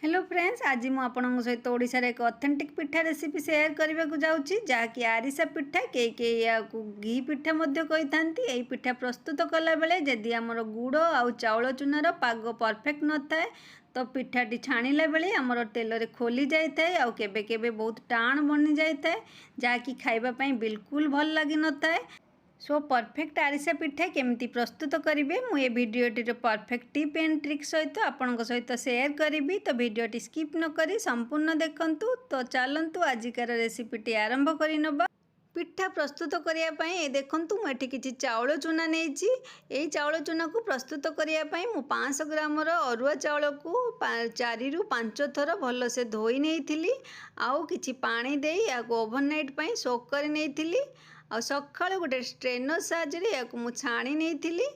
Hello friends, ଆଜି ମୁଁ ଆପଣଙ୍କ ସହିତ ଓଡ଼ିଶାର ଏକ ଅଥେଣ୍ଟିକ୍ ପିଠା ରେସିପି ସେୟାର କରିବାକୁ ଯାଉଛି, ଯାହାକି ଆରିସା ପିଠା। କେହି କେହି ଏହାକୁ ଘି ପିଠା ମଧ୍ୟ କହିଥାନ୍ତି। ଏହି ପିଠା ପ୍ରସ୍ତୁତ କଲାବେଳେ ଯଦି ଆମର ଗୁଡ଼ ଆଉ ଚାଉଳ ଚୁନାର ପାଗ ପରଫେକ୍ଟ ନଥାଏ, ତ ପିଠାଟି ଛାଣିଲା ବେଳେ ଆମର ତେଲରେ ଖୋଲି ଯାଇଥାଏ ଆଉ କେବେ କେବେ ବହୁତ ଟାଣ ବନିଯାଇଥାଏ, ଯାହାକି ଖାଇବା ପାଇଁ ବିଲକୁଲ ଭଲ ଲାଗିନଥାଏ। ସୋ ପରଫେକ୍ଟ ଆରିସା ପିଠା କେମିତି ପ୍ରସ୍ତୁତ କରିବେ, ମୁଁ ଏ ଭିଡ଼ିଓଟିର ପରଫେକ୍ଟ ଟିପ୍ ଆଣ୍ଡ ଟ୍ରିକ୍ ସହିତ ଆପଣଙ୍କ ସହିତ ସେୟାର କରିବି। ତ ଭିଡ଼ିଓଟି ସ୍କିପ୍ ନ କରି ସମ୍ପୂର୍ଣ୍ଣ ଦେଖନ୍ତୁ। ତ ଚାଲନ୍ତୁ, ଆଜିକାର ରେସିପିଟି ଆରମ୍ଭ କରିନେବା। ପିଠା ପ୍ରସ୍ତୁତ କରିବା ପାଇଁ ଏ ଦେଖନ୍ତୁ, ମୁଁ ଏଠି କିଛି ଚାଉଳ ଚୁନା ନେଇଛି। ଏଇ ଚାଉଳ ଚୁନାକୁ ପ୍ରସ୍ତୁତ କରିବା ପାଇଁ ମୁଁ 500 ଗ୍ରାମର ଅରୁଆ ଚାଉଳକୁ 4ରୁ 5 ଥର ଭଲସେ ଧୋଇ ନେଇଥିଲି ଆଉ କିଛି ପାଣି ଦେଇ ଏହାକୁ ଓଭରନାଇଟ୍ ପାଇଁ ସୋକ୍ କରି ନେଇଥିଲି। ଆଉ ସକାଳୁ ଗୋଟେ ଷ୍ଟ୍ରେନର୍ ସାହାଯ୍ୟରେ ଏହାକୁ ମୁଁ ଛାଣି ନେଇଥିଲି।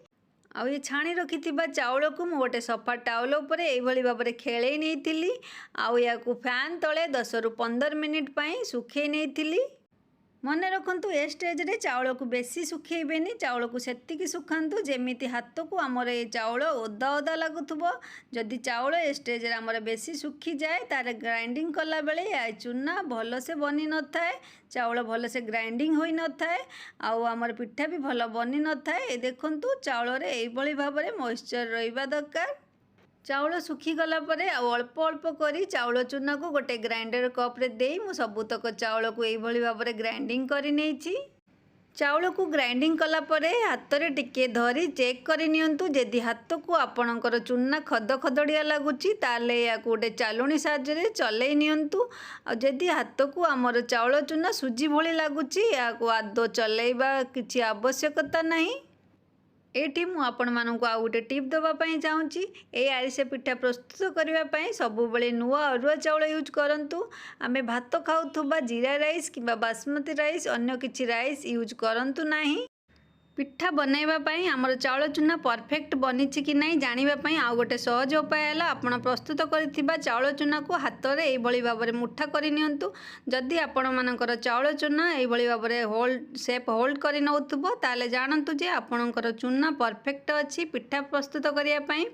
ଆଉ ଏ ଛାଣି ରଖିଥିବା ଚାଉଳକୁ ମୁଁ ଗୋଟେ ସଫା ଟାୱେଲ୍ ଉପରେ ଏଇଭଳି ଭାବରେ ଖେଳେଇ ନେଇଥିଲି ଆଉ ଏହାକୁ ଫ୍ୟାନ୍ ତଳେ 10ରୁ 15 ମିନିଟ୍ ପାଇଁ ଶୁଖେଇ ନେଇଥିଲି। ମନେ ରଖନ୍ତୁ, ଏ ଷ୍ଟେଜ୍ରେ ଚାଉଳକୁ ବେଶୀ ଶୁଖେଇବେନି। ଚାଉଳକୁ ସେତିକି ଶୁଖାନ୍ତୁ ଯେମିତି ହାତକୁ ଆମର ଏ ଚାଉଳ ଓଦା ଓଦା ଲାଗୁଥିବ। ଯଦି ଚାଉଳ ଏ ଷ୍ଟେଜ୍ରେ ଆମର ବେଶୀ ଶୁଖିଯାଏ, ତାହେଲେ ଗ୍ରାଇଣ୍ଡିଙ୍ଗ କଲାବେଳେ ଏ ଚୁନା ଭଲସେ ବନି ନଥାଏ, ଚାଉଳ ଭଲସେ ଗ୍ରାଇଣ୍ଡିଙ୍ଗ ହୋଇନଥାଏ ଆଉ ଆମର ପିଠା ବି ଭଲ ବନି ନଥାଏ। ଏ ଦେଖନ୍ତୁ, ଚାଉଳରେ ଏଇଭଳି ଭାବରେ ମଏଶ୍ଚର ରହିବା ଦରକାର। ଚାଉଳ ଶୁଖିଗଲା ପରେ ଆଉ ଅଳ୍ପ ଅଳ୍ପ କରି ଚାଉଳ ଚୁନାକୁ ଗୋଟେ ଗ୍ରାଇଣ୍ଡର କପ୍ରେ ଦେଇ ମୁଁ ସବୁତକ ଚାଉଳକୁ ଏଇଭଳି ଭାବରେ ଗ୍ରାଇଣ୍ଡିଙ୍ଗ କରି ନେଇଛି। ଚାଉଳକୁ ଗ୍ରାଇଣ୍ଡିଙ୍ଗ କଲା ପରେ ହାତରେ ଟିକିଏ ଧରି ଚେକ୍ କରି ନିଅନ୍ତୁ। ଯଦି ହାତକୁ ଆପଣଙ୍କର ଚୁନା ଖଦ ଖଦଡ଼ିଆ ଲାଗୁଛି, ତାହେଲେ ଏହାକୁ ଗୋଟେ ଚାଲୁଣି ସାହାଯ୍ୟରେ ଚଲେଇ ନିଅନ୍ତୁ। ଆଉ ଯଦି ହାତକୁ ଆମର ଚାଉଳ ଚୁନା ସୁଜି ଭଳି ଲାଗୁଛି, ଏହାକୁ ଆଦୌ ଚଲେଇବା କିଛି ଆବଶ୍ୟକତା ନାହିଁ। ଏଇଠି ମୁଁ ଆପଣମାନଙ୍କୁ ଆଉ ଗୋଟେ ଟିପ୍ ଦେବା ପାଇଁ ଚାହୁଁଛି। ଏଇ ଆରିସା ପିଠା ପ୍ରସ୍ତୁତ କରିବା ପାଇଁ ସବୁବେଳେ ନୂଆ ଅରୁଆ ଚାଉଳ ୟୁଜ୍ କରନ୍ତୁ। ଆମେ ଭାତ ଖାଉଥିବା ଜିରା ରାଇସ୍ କିମ୍ବା ବାସୁମତୀ ରାଇସ୍, ଅନ୍ୟ କିଛି ରାଇସ୍ ୟୁଜ୍ କରନ୍ତୁ ନାହିଁ। ପିଠା ବନାଇବା ପାଇଁ ଆମର ଚାଉଳ ଚୁନା ପରଫେକ୍ଟ ବନିଛି କି ନାହିଁ ଜାଣିବା ପାଇଁ ଆଉ ଗୋଟେ ସହଜ ଉପାୟ ହେଲା, ଆପଣ ପ୍ରସ୍ତୁତ କରିଥିବା ଚାଉଳ ଚୁନାକୁ ହାତରେ ଏଇଭଳି ଭାବରେ ମୁଠା କରି ନିଅନ୍ତୁ। ଯଦି ଆପଣମାନଙ୍କର ଚାଉଳ ଚୁନା ଏଇଭଳି ଭାବରେ ହୋଲ୍ଡ ସେପ୍ ହୋଲ୍ଡ କରି ନେଉଥିବ, ତାହେଲେ ଜାଣନ୍ତୁ ଯେ ଆପଣଙ୍କର ଚୁନା ପରଫେକ୍ଟ ଅଛି ପିଠା ପ୍ରସ୍ତୁତ କରିବା ପାଇଁ।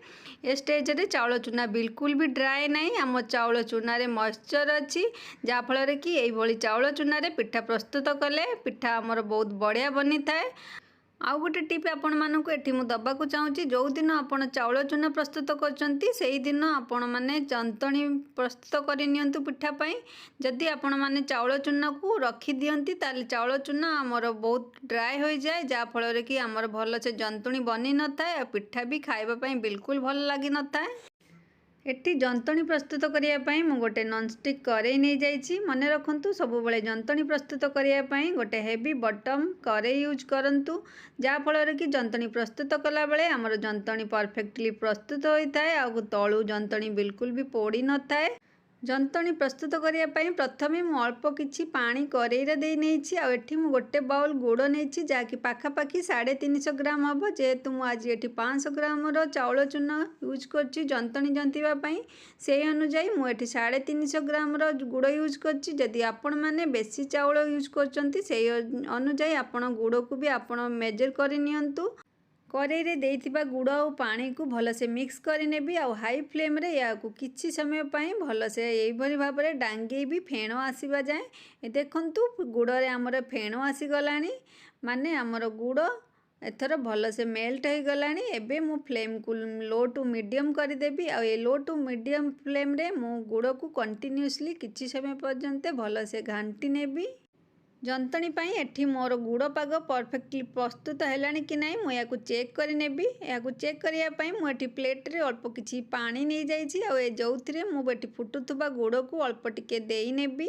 ଏ ଷ୍ଟେଜରେ ଚାଉଳ ଚୁନା ବିଲକୁଲ ବି ଡ୍ରାଏ ନାହିଁ। ଆମ ଚାଉଳ ଚୁନାରେ ମଏଶ୍ଚର ଅଛି, ଯାହାଫଳରେ କି ଏଇଭଳି ଚାଉଳ ଚୁନାରେ ପିଠା ପ୍ରସ୍ତୁତ କଲେ ପିଠା ଆମର ବହୁତ ବଢ଼ିଆ ବନିଥାଏ। ଆଉ ଗୋଟେ ଟିପ୍ ଆପଣମାନଙ୍କୁ ଏଠି ମୁଁ ଦେବାକୁ ଚାହୁଁଛି। ଯେଉଁଦିନ ଆପଣ ଚାଉଳ ଚୁନା ପ୍ରସ୍ତୁତ କରୁଛନ୍ତି, ସେଇଦିନ ଆପଣମାନେ ଯନ୍ତଣୀ ପ୍ରସ୍ତୁତ କରି ନିଅନ୍ତୁ ପିଠା ପାଇଁ। ଯଦି ଆପଣମାନେ ଚାଉଳ ଚୁନାକୁ ରଖିଦିଅନ୍ତି, ତାହେଲେ ଚାଉଳ ଚୁନା ଆମର ବହୁତ ଡ୍ରାଏ ହୋଇଯାଏ, ଯାହାଫଳରେ କି ଆମର ଭଲସେ ଯନ୍ତୁଣୀ ବନି ନଥାଏ ଆଉ ପିଠା ବି ଖାଇବା ପାଇଁ ବିଲକୁଲ ଭଲ ଲାଗିନଥାଏ। ଏଠି ଯନ୍ତଣୀ ପ୍ରସ୍ତୁତ କରିବା ପାଇଁ ମୁଁ ଗୋଟେ ନନଷ୍ଟିକ୍ କରେଇ ନେଇଯାଇଛି। ମନେ ରଖନ୍ତୁ, ସବୁବେଳେ ଯନ୍ତଣୀ ପ୍ରସ୍ତୁତ କରିବା ପାଇଁ ଗୋଟେ ହେଭି ବଟମ୍ କରେଇ ୟୁଜ୍ କରନ୍ତୁ, ଯାହାଫଳରେ କି ଯନ୍ତଣୀ ପ୍ରସ୍ତୁତ କଲାବେଳେ ଆମର ଯନ୍ତଣୀ ପରଫେକ୍ଟଲି ପ୍ରସ୍ତୁତ ହୋଇଥାଏ ଆଉ ତଳୁ ଯନ୍ତଣୀ ବିଲକୁଲ ବି ପୋଡ଼ି ନଥାଏ। ଯନ୍ତଣୀ ପ୍ରସ୍ତୁତ କରିବା ପାଇଁ ପ୍ରଥମେ ମୁଁ ଅଳ୍ପ କିଛି ପାଣି କରେଇରେ ଦେଇ ନେଇଛି। ଆଉ ଏଠି ମୁଁ ଗୋଟେ ବାଉଲ୍ ଗୁଡ଼ ନେଇଛି, ଯାହାକି ପାଖାପାଖି 350 ଗ୍ରାମ ହେବ। ଯେହେତୁ ମୁଁ ଆଜି ଏଠି 500 ଗ୍ରାମର ଚାଉଳ ଚୁନା ୟୁଜ୍ କରିଛି ଯନ୍ତଣୀ ଜନ୍ତିବା ପାଇଁ, ସେଇ ଅନୁଯାୟୀ ମୁଁ ଏଠି 350 ଗ୍ରାମର ଗୁଡ଼ ୟୁଜ୍ କରିଛି। ଯଦି ଆପଣମାନେ ବେଶୀ ଚାଉଳ ୟୁଜ୍ କରୁଛନ୍ତି, ସେଇ ଅନୁଯାୟୀ ଆପଣ ଗୁଡ଼କୁ ବି ଆପଣ ମେଜର୍ କରି ନିଅନ୍ତୁ। କରେଇରେ ଦେଇଥିବା ଗୁଡ଼ ଆଉ ପାଣିକୁ ଭଲସେ ମିକ୍ସ କରିନେବି ଆଉ ହାଇ ଫ୍ଲେମ୍ରେ ଏହାକୁ କିଛି ସମୟ ପାଇଁ ଭଲସେ ଏଇଭଳି ଭାବରେ ଡାଙ୍ଗେଇବି ଫେଣ ଆସିବା ଯାଏଁ। ଦେଖନ୍ତୁ, ଗୁଡ଼ରେ ଆମର ଫେଣ ଆସିଗଲାଣି, ମାନେ ଆମର ଗୁଡ଼ ଏଥର ଭଲସେ ମେଲ୍ଟ ହୋଇଗଲାଣି। ଏବେ ମୁଁ ଫ୍ଲେମ୍କୁ ଲୋ ଟୁ ମିଡ଼ିୟମ୍ କରିଦେବି ଆଉ ଏ ଲୋ ଟୁ ମିଡ଼ିୟମ୍ ଫ୍ଲେମ୍ରେ ମୁଁ ଗୁଡ଼କୁ କଣ୍ଟିନ୍ୟୁଅସଲି କିଛି ସମୟ ପର୍ଯ୍ୟନ୍ତ ଭଲସେ ଘାଣ୍ଟି ନେବି। ଯନ୍ତଣୀ ପାଇଁ ଏଠି ମୋର ଗୁଡ଼ ପାଗ ପରଫେକ୍ଟଲି ପ୍ରସ୍ତୁତ ହେଲାଣି କି ନାହିଁ, ମୁଁ ଏହାକୁ ଚେକ୍ କରିନେବି। ଏହାକୁ ଚେକ୍ କରିବା ପାଇଁ ମୁଁ ଏଠି ପ୍ଲେଟ୍ରେ ଅଳ୍ପ କିଛି ପାଣି ନେଇଯାଇଛି ଆଉ ଏ ଯେଉଁଥିରେ ମୁଁ ଏଠି ଫୁଟୁଥିବା ଗୁଡ଼କୁ ଅଳ୍ପ ଟିକେ ଦେଇନେବି।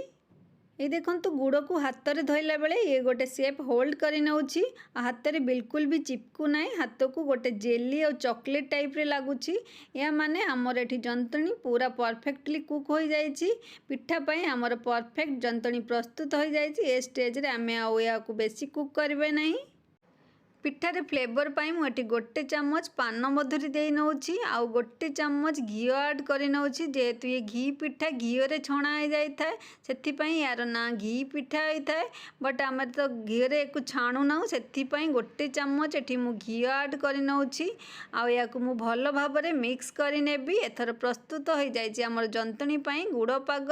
ଏଇ ଦେଖନ୍ତୁ, ଗୁଡ଼କୁ ହାତରେ ଧୋଇଲା ବେଳେ ଇଏ ଗୋଟେ ସେପ୍ ହୋଲ୍ଡ କରି ନେଉଛି ଆଉ ହାତରେ ବିଲକୁଲ ବି ଚିପକୁ ନାହିଁ। ହାତକୁ ଗୋଟେ ଜେଲି ଆଉ ଚକୋଲେଟ୍ ଟାଇପ୍ରେ ଲାଗୁଛି। ଏହା ମାନେ ଆମର ଏଠି ଯନ୍ତଣୀ ପୁରା ପରଫେକ୍ଟଲି କୁକ୍ ହୋଇଯାଇଛି। ପିଠା ପାଇଁ ଆମର ପରଫେକ୍ଟ ଯନ୍ତଣୀ ପ୍ରସ୍ତୁତ ହୋଇଯାଇଛି। ଏ ଷ୍ଟେଜ୍ରେ ଆମେ ଆଉ ଏହାକୁ ବେଶୀ କୁକ୍ କରିବେ ନାହିଁ। ପିଠାରେ ଫ୍ଲେଭର୍ ପାଇଁ ମୁଁ ଏଠି 1 ଚାମଚ ପାନ ମଧୁରୀ ଦେଇ ନେଉଛି ଆଉ 1 ଚାମଚ ଘିଅ ଆଡ଼୍ କରି ନେଉଛି। ଯେହେତୁ ଏ ଘି ପିଠା ଘିଅରେ ଛଣା ହେଇଯାଇଥାଏ, ସେଥିପାଇଁ ଏହାର ନାଁ ଘି ପିଠା ହୋଇଥାଏ। ବଟ୍ ଆମେ ତ ଘିଅରେ ୟାକୁ ଛାଣୁନାହୁଁ, ସେଥିପାଇଁ 1 ଚାମଚ ଏଠି ମୁଁ ଘିଅ ଆଡ଼୍ କରି ନେଉଛି ଆଉ ଏହାକୁ ମୁଁ ଭଲ ଭାବରେ ମିକ୍ସ କରିନେବି। ଏଥର ପ୍ରସ୍ତୁତ ହୋଇଯାଇଛି ଆମର ଯନ୍ତଣୀ ପାଇଁ ଗୁଡ଼ ପାଗ।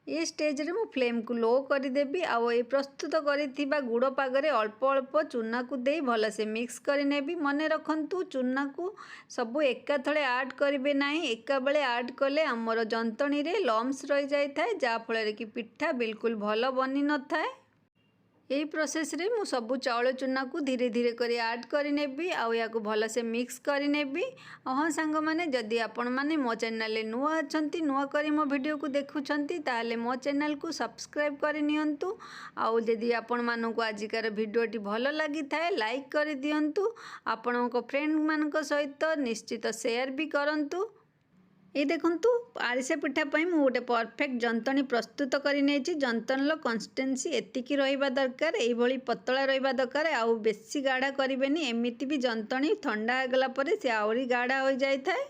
ଏ ଷ୍ଟେଜ୍ରେ ମୁଁ ଫ୍ଲେମ୍କୁ ଲୋ କରିଦେବି ଆଉ ଏ ପ୍ରସ୍ତୁତ କରିଥିବା ଗୁଡ଼ ପାଗରେ ଅଳ୍ପ ଅଳ୍ପ ଚୁନାକୁ ଦେଇ ଭଲସେ ମିକ୍ସ କରିନେବି। ମନେ ରଖନ୍ତୁ, ଚୁନାକୁ ସବୁ ଏକାଥଳେ ଆଡ଼୍ କରିବେ ନାହିଁ। ଏକାବେଳେ ଆଡ଼୍ କଲେ ଆମର ଯନ୍ତଣୀରେ ଲମ୍ସ ରହିଯାଇଥାଏ, ଯାହାଫଳରେ କି ପିଠା ବିଲକୁଲ ଭଲ ବନିନଥାଏ। ଏହି ପ୍ରୋସେସ୍ରେ ମୁଁ ସବୁ ଚାଉଳ ଚୁନାକୁ ଧୀରେ ଧୀରେ କରି ଆଡ଼୍ କରିନେବି ଆଉ ଏହାକୁ ଭଲସେ ମିକ୍ସ କରିନେବି। ଆଉ ହଁ ସାଙ୍ଗମାନେ, ଯଦି ଆପଣମାନେ ମୋ ଚ୍ୟାନେଲରେ ନୂଆ ଅଛନ୍ତି, ନୂଆ କରି ମୋ ଭିଡ଼ିଓକୁ ଦେଖୁଛନ୍ତି, ତାହେଲେ ମୋ ଚ୍ୟାନେଲକୁ ସବସ୍କ୍ରାଇବ୍ କରିନିଅନ୍ତୁ। ଆଉ ଯଦି ଆପଣମାନଙ୍କୁ ଆଜିକାର ଭିଡ଼ିଓଟି ଭଲ ଲାଗିଥାଏ, ଲାଇକ୍ କରିଦିଅନ୍ତୁ, ଆପଣଙ୍କ ଫ୍ରେଣ୍ଡମାନଙ୍କ ସହିତ ନିଶ୍ଚିତ ସେୟାର ବି କରନ୍ତୁ। ଏଇ ଦେଖନ୍ତୁ, ଆରିସା ପିଠା ପାଇଁ ମୁଁ ଗୋଟେ ପରଫେକ୍ଟ ଯନ୍ତଣୀ ପ୍ରସ୍ତୁତ କରି ନେଇଛି। ଯନ୍ତଣୀର କନସିଷ୍ଟେନ୍ସି ଏତିକି ରହିବା ଦରକାର, ଏଇଭଳି ପତଳା ରହିବା ଦରକାର ଆଉ ବେଶୀ ଗାଢ଼ା କରିବେନି। ଏମିତି ବି ଯନ୍ତଣୀ ଥଣ୍ଡା ହେଇଗଲା ପରେ ସେ ଆହୁରି ଗାଢ଼ା ହୋଇଯାଇଥାଏ।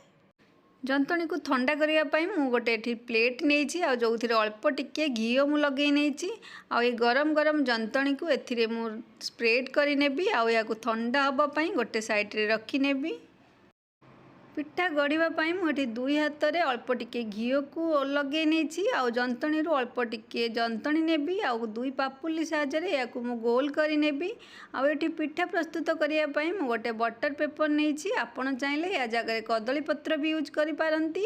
ଯନ୍ତଣୀକୁ ଥଣ୍ଡା କରିବା ପାଇଁ ମୁଁ ଗୋଟେ ଏଠି ପ୍ଲେଟ୍ ନେଇଛି ଆଉ ଯେଉଁଥିରେ ଅଳ୍ପ ଟିକିଏ ଘିଅ ମୁଁ ଲଗେଇ ନେଇଛି। ଆଉ ଏ ଗରମ ଗରମ ଯନ୍ତଣୀକୁ ଏଥିରେ ମୁଁ ସ୍ପ୍ରେଡ଼୍ କରିନେବି ଆଉ ଏହାକୁ ଥଣ୍ଡା ହେବା ପାଇଁ ଗୋଟେ ସାଇଡ଼୍ରେ ରଖିନେବି। ପିଠା ଗଢ଼ିବା ପାଇଁ ମୁଁ ଏଠି ଦୁଇ ହାତରେ ଅଳ୍ପ ଟିକେ ଘିଅକୁ ଲଗେଇ ନେଇଛି ଆଉ ଯନ୍ତଣୀରୁ ଅଳ୍ପ ଟିକିଏ ଯନ୍ତଣୀ ନେବି ଆଉ ଦୁଇ ପାପୁଲି ସାହାଯ୍ୟରେ ଏହାକୁ ମୁଁ ଗୋଲ କରିନେବି। ଆଉ ଏଠି ପିଠା ପ୍ରସ୍ତୁତ କରିବା ପାଇଁ ମୁଁ ଗୋଟେ ବଟର୍ ପେପର୍ ନେଇଛି। ଆପଣ ଚାହିଁଲେ ଏହା ଜାଗାରେ କଦଳୀ ପତ୍ର ବି ୟୁଜ୍ କରିପାରନ୍ତି।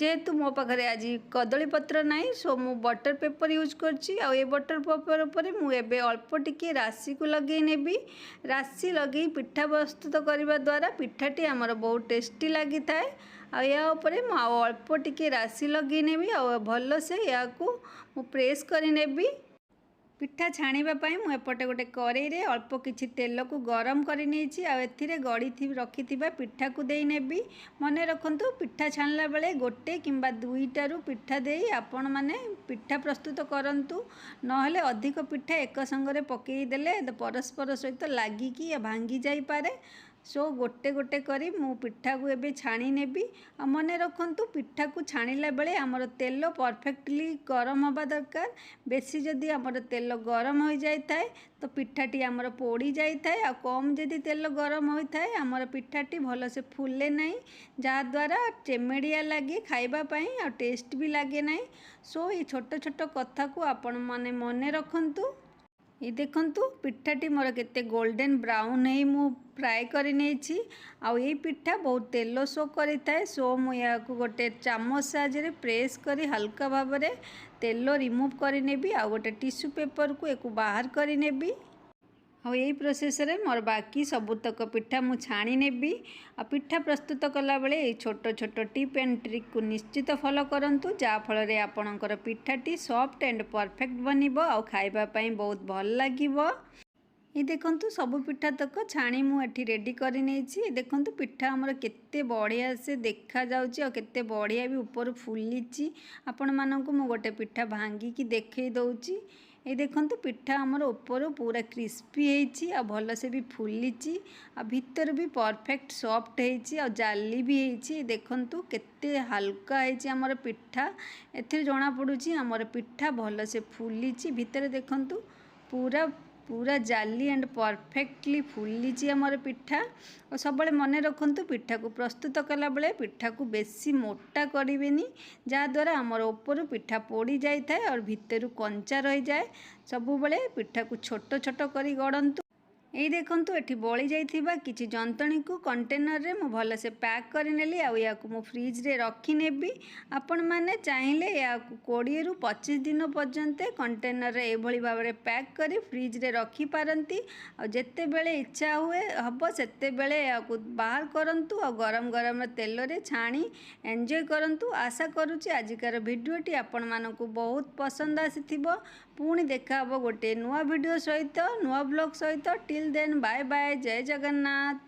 ଯେହେତୁ ମୋ ପାଖରେ ଆଜି କଦଳୀ ପତ୍ର ନାହିଁ, ସୋ ମୁଁ ବଟର୍ ପେପର୍ ୟୁଜ୍ କରୁଛି। ଆଉ ଏ ବଟର୍ ପେପର୍ ଉପରେ ମୁଁ ଏବେ ଅଳ୍ପ ଟିକିଏ ରାଶିକୁ ଲଗେଇ ନେବି। ରାଶି ଲଗେଇ ପିଠା ପ୍ରସ୍ତୁତ କରିବା ଦ୍ୱାରା ପିଠାଟି ଆମର ବହୁତ ଟେଷ୍ଟି ଲାଗିଥାଏ। ଆଉ ଏହା ଉପରେ ମୁଁ ଆଉ ଅଳ୍ପ ଟିକିଏ ରାଶି ଲଗେଇ ନେବି ଆଉ ଭଲସେ ଏହାକୁ ମୁଁ ପ୍ରେସ୍ କରିନେବି। ପିଠା ଛାଣିବା ପାଇଁ ମୁଁ ଏପଟେ ଗୋଟେ କରେଇରେ ଅଳ୍ପ କିଛି ତେଲକୁ ଗରମ କରିନେଇଛି ଆଉ ଏଥିରେ ଗଢ଼ି ରଖିଥିବା ପିଠାକୁ ଦେଇ ନେବି। ମନେ ରଖନ୍ତୁ, ପିଠା ଛାଣିଲା ବେଳେ ଗୋଟେ କିମ୍ବା ଦୁଇଟାରୁ ପିଠା ଦେଇ ଆପଣମାନେ ପିଠା ପ୍ରସ୍ତୁତ କରନ୍ତୁ। ନହେଲେ ଅଧିକ ପିଠା ଏକ ସାଙ୍ଗରେ ପକାଇ ଦେଲେ ପରସ୍ପର ସହିତ ଲାଗିକି ଭାଙ୍ଗି ଯାଇପାରେ। ସୋ ଗୋଟେ ଗୋଟେ କରି ମୁଁ ପିଠାକୁ ଏବେ ଛାଣି ନେବି। ଆଉ ମନେ ରଖନ୍ତୁ, ପିଠାକୁ ଛାଣିଲା ବେଳେ ଆମର ତେଲ ପରଫେକ୍ଟଲି ଗରମ ହେବା ଦରକାର। ବେଶୀ ଯଦି ଆମର ତେଲ ଗରମ ହୋଇଯାଇଥାଏ ତ ପିଠାଟି ଆମର ପୋଡ଼ି ଯାଇଥାଏ, ଆଉ କମ୍ ଯଦି ତେଲ ଗରମ ହୋଇଥାଏ ଆମର ପିଠାଟି ଭଲସେ ଫୁଲେ ନାହିଁ, ଯାହାଦ୍ୱାରା ଚେମେଡ଼ିଆ ଲାଗେ ଖାଇବା ପାଇଁ ଆଉ ଟେଷ୍ଟ ବି ଲାଗେ ନାହିଁ। ସୋ ଏଇ ଛୋଟ ଛୋଟ କଥାକୁ ଆପଣମାନେ ମନେ ରଖନ୍ତୁ। ଏଇ ଦେଖନ୍ତୁ, ପିଠାଟି ମୋର କେତେ ଗୋଲ୍ଡେନ୍ ବ୍ରାଉନ୍ ହେଇ ମୁଁ ଫ୍ରାଏ କରି ନେଇଛି। ଆଉ ଏଇ ପିଠା ବହୁତ ତେଲ ଶୋ କରିଥାଏ, ସୋ ମୁଁ ଏହାକୁ ଗୋଟେ ଚାମଚ ସାହାଯ୍ୟରେ ପ୍ରେସ୍ କରି ହାଲକା ଭାବରେ ତେଲ ରିମୁଭ୍ କରିନେବି ଆଉ ଗୋଟେ ଟିସୁ ପେପରକୁ ଏକୁ ବାହାର କରିନେବି। ଆଉ ଏଇ ପ୍ରୋସେସ୍ରେ ମୋର ବାକି ସବୁତକ ପିଠା ମୁଁ ଛାଣି ନେବି। ଆଉ ପିଠା ପ୍ରସ୍ତୁତ କଲାବେଳେ ଏଇ ଛୋଟ ଛୋଟ ଟିପ୍ ଆଣ୍ଡ ଟ୍ରିକ୍କୁ ନିଶ୍ଚିତ ଫଲୋ କରନ୍ତୁ, ଯାହାଫଳରେ ଆପଣଙ୍କର ପିଠାଟି ସଫ୍ଟ ଆଣ୍ଡ ପରଫେକ୍ଟ ବନିବ ଆଉ ଖାଇବା ପାଇଁ ବହୁତ ଭଲ ଲାଗିବ। ଏଇ ଦେଖନ୍ତୁ, ସବୁ ପିଠା ତକ ଛାଣି ମୁଁ ଏଠି ରେଡ଼ି କରିନେଇଛି। ଦେଖନ୍ତୁ, ପିଠା ଆମର କେତେ ବଢ଼ିଆ ସେ ଦେଖାଯାଉଛି ଆଉ କେତେ ବଢ଼ିଆ ବି ଉପରୁ ଫୁଲିଛି। ଆପଣମାନଙ୍କୁ ମୁଁ ଗୋଟେ ପିଠା ଭାଙ୍ଗିକି ଦେଖେଇ ଦେଉଛି। ଏଇ ଦେଖନ୍ତୁ, ପିଠା ଆମର ଉପରୁ ପୁରା କ୍ରିସ୍ପି ହେଇଛି ଆଉ ଭଲସେ ବି ଫୁଲିଛି ଆଉ ଭିତରେ ବି ପରଫେକ୍ଟ ସଫ୍ଟ ହେଇଛି ଆଉ ଜାଲି ବି ହେଇଛି। ଦେଖନ୍ତୁ, କେତେ ହାଲୁକା ହେଇଛି ଆମର ପିଠା। ଏଥିରେ ଜଣାପଡ଼ୁଛି ଆମର ପିଠା ଭଲସେ ଫୁଲିଛି। ଭିତରେ ଦେଖନ୍ତୁ, ପୁରା ପୁରା ଜାଲି ଆଣ୍ଡ ପରଫେକ୍ଟଲି ଫୁଲିଛି ଆମର ପିଠା। ଆଉ ସବୁବେଳେ ମନେ ରଖନ୍ତୁ, ପିଠାକୁ ପ୍ରସ୍ତୁତ କଲାବେଳେ ପିଠାକୁ ବେଶୀ ମୋଟା କରିବେନି, ଯାହାଦ୍ୱାରା ଆମର ଉପରୁ ପିଠା ପୋଡ଼ି ଯାଇଥାଏ ଆଉ ଭିତରୁ କଞ୍ଚା ରହିଯାଏ। ସବୁବେଳେ ପିଠାକୁ ଛୋଟ ଛୋଟ କରି ଗଢ଼ନ୍ତୁ। ଏଇ ଦେଖନ୍ତୁ, ଏଠି ବଳି ଯାଇଥିବା କିଛି ଯନ୍ତଣୀକୁ କଣ୍ଟେନରରେ ମୁଁ ଭଲସେ ପ୍ୟାକ୍ କରିନେଲି ଆଉ ଏହାକୁ ମୁଁ ଫ୍ରିଜରେ ରଖିନେବି। ଆପଣମାନେ ଚାହିଁଲେ ଏହାକୁ 20ରୁ 25 ଦିନ ପର୍ଯ୍ୟନ୍ତ କଣ୍ଟେନରରେ ଏଇଭଳି ଭାବରେ ପ୍ୟାକ୍ କରି ଫ୍ରିଜରେ ରଖିପାରନ୍ତି। ଆଉ ଯେତେବେଳେ ଇଚ୍ଛା ହୁଏ ହେବ, ସେତେବେଳେ ଏହାକୁ ବାହାର କରନ୍ତୁ ଆଉ ଗରମ ଗରମ ତେଲରେ ଛାଣି ଏନ୍ଜୟ କରନ୍ତୁ। ଆଶା କରୁଛି ଆଜିକାର ଭିଡ଼ିଓଟି ଆପଣମାନଙ୍କୁ ବହୁତ ପସନ୍ଦ ଆସିଥିବ। ପୁଣି ଦେଖା ହେବ ଗୋଟିଏ ନୂଆ ଭିଡ଼ିଓ ସହିତ, ନୂଆ ବ୍ଲଗ୍ ସହିତ। ଟିଲ୍ ଦେନ୍, ବାଏ ବାଏ, ଜୟ ଜଗନ୍ନାଥ।